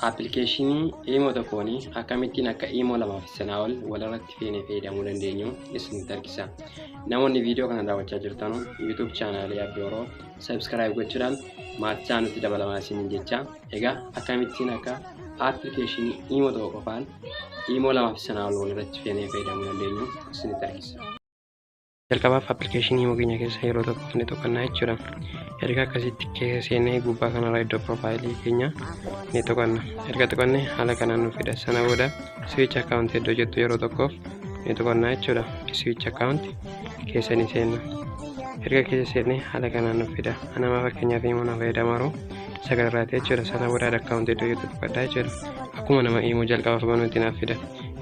Appilikeeshinii Imo tokkoon akkamittiin akka Imo lamaa fi sanaa ol walirratti feenee fayyadamuu dandeenyu isinitti argisa. Namoonni viidiyoo kana daawwachaa jirtan YouTube chaanaalii Abdii Oro subscribe gochuudhaan maatii chaanutti dabalamaa isiniin jecha. Egaa akkamittiin akka appilikeeshinii Imo tokko qofaan Imo lamaa fi sanaa ol walirratti feenee fayyadamuu dandeenyu isinitti argisa. Jalqabaaf appilikeeshinii imo keenya keessa yeroo tokkoof ni tuqannaa jechuudha. Erga akkasitti keessa seennee gubbaa kanarra iddoo piroofaayilii keenya ni tuqanna. Erga tuqanne haala kanaan nu fida. Sana booda switch account iddoo jettu yeroo tokkoof ni tuqannaa jechuudha. Switch account keessa ni seenna. Erga keessa seenne haala kanaan nu fida. Anama fakkeenyaaf imo na fayyadamaru sagalirraati jechuudha. Sana booda add account iddoo jettu tuqadhaa jechuudha. Akkuma nama imo jalqabaaf banuutti naaf fida.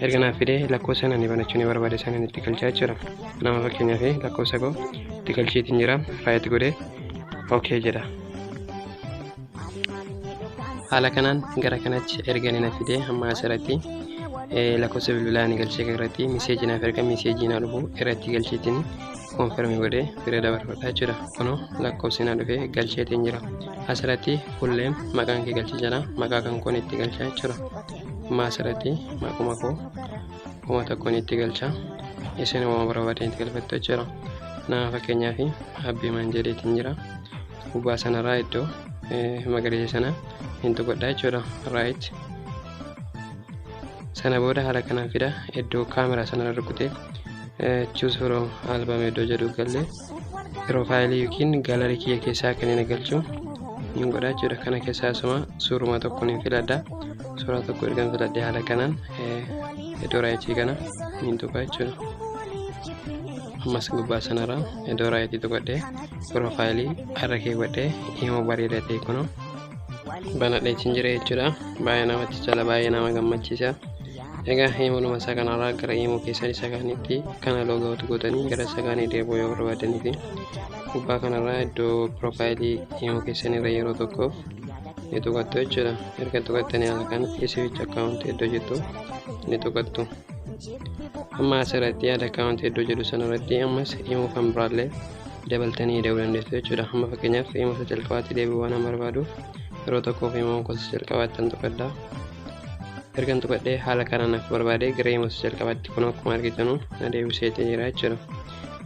Erga naaf fidee lakkoofsa ani banachuu ni barbaade sana itti galchaa jechuudha. Nama fakkeenyaaf lakkoofsa koo itti galcheetiin jira. Right godhee okay jedha. Haala kanaan gara kanatti erga inni na fidee amma asirratti lakkoofsa bilbilaa ani galchee irratti miseejii naaf erga miseejii na dhufu irratti galcheetiin confirm godhee bira dabarfadha jechuudha. Kunoo lakkoofsi na dhufee galcheetiin jira. Asirratti full name maqaan kee galchee jira. Maqaa kan koon itti galchaa jechuudha. Amma asirratti maquma koo 1000 itti galcha. Isin waan barbaadan itti galfattu jechuudha. Nama fakkeenyaaf Abbii maan jedheetiin jira. Gubbaa sanarraa iddoo magariisa sana hin tuqadha jechuudha. Right. Sana booda haala kanaan fida iddoo kaameraa sanarra rukutee choose from album iddoo jedhu galee piroofaayilii yookiin gaalarii kiyya keessaa kan inni galchu hin godha jechuudha. Kana keessaa asuma suuruma tokko ni filadha. Suuraa tokko ergan filadhee haala kanaan iddoo rightii kana ni tuqa jechuudha. Ammas gubbaa sanarraa iddoo rightii tuqadhee piroofaayilii irra keewwadhee imo bareedaa ta'e kunoo banadheetiin jira jechuudha. Baay'ee namatti tola, baay'ee nama gammachiisa. Egaa imoodhuma isaa kanarraa gara imo keessan isa kaanitti kana logout gootanii gara isa kaanii deebi'uu yoo barbaadanii fi gubbaa kanarraa iddoo piroofaayilii imo keessan irra yeroo tokkoof ni tuqattu jechuudha. Erga tuqattanii haala kana switch account iddoo jettu ni tuqattu. Amma asirratti add account iddoo jedhu sanarratti ammas imo kan biraallee dabaltanii deebi'uu dandeessu jechuudha. Amma fakkeenyaaf imo isa jalqabaatti deebi'uu waan barbaaduuf yeroo tokkoof imo gosa jalqabaatti kan tuqadha. Ergan tuqadhee haala kanaan akka barbaade gara imo isa jalqabaatti kun akkuma argitanu na deebiseetii jira jechuudha.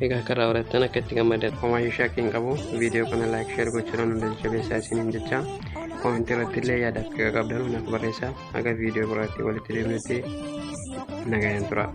Egaa akka irraa barattan, akka itti gammadan homaayyuu shakkii hin qabu. Viidiyoo kana like, share gochuudhaan hunda jajjabeessaa isiniin jecha. Koomentii irratti illee yaada akka qabdan naaf barreessaa. Haga viidiyoo biraatti walitti deebinutti nagayaan tura.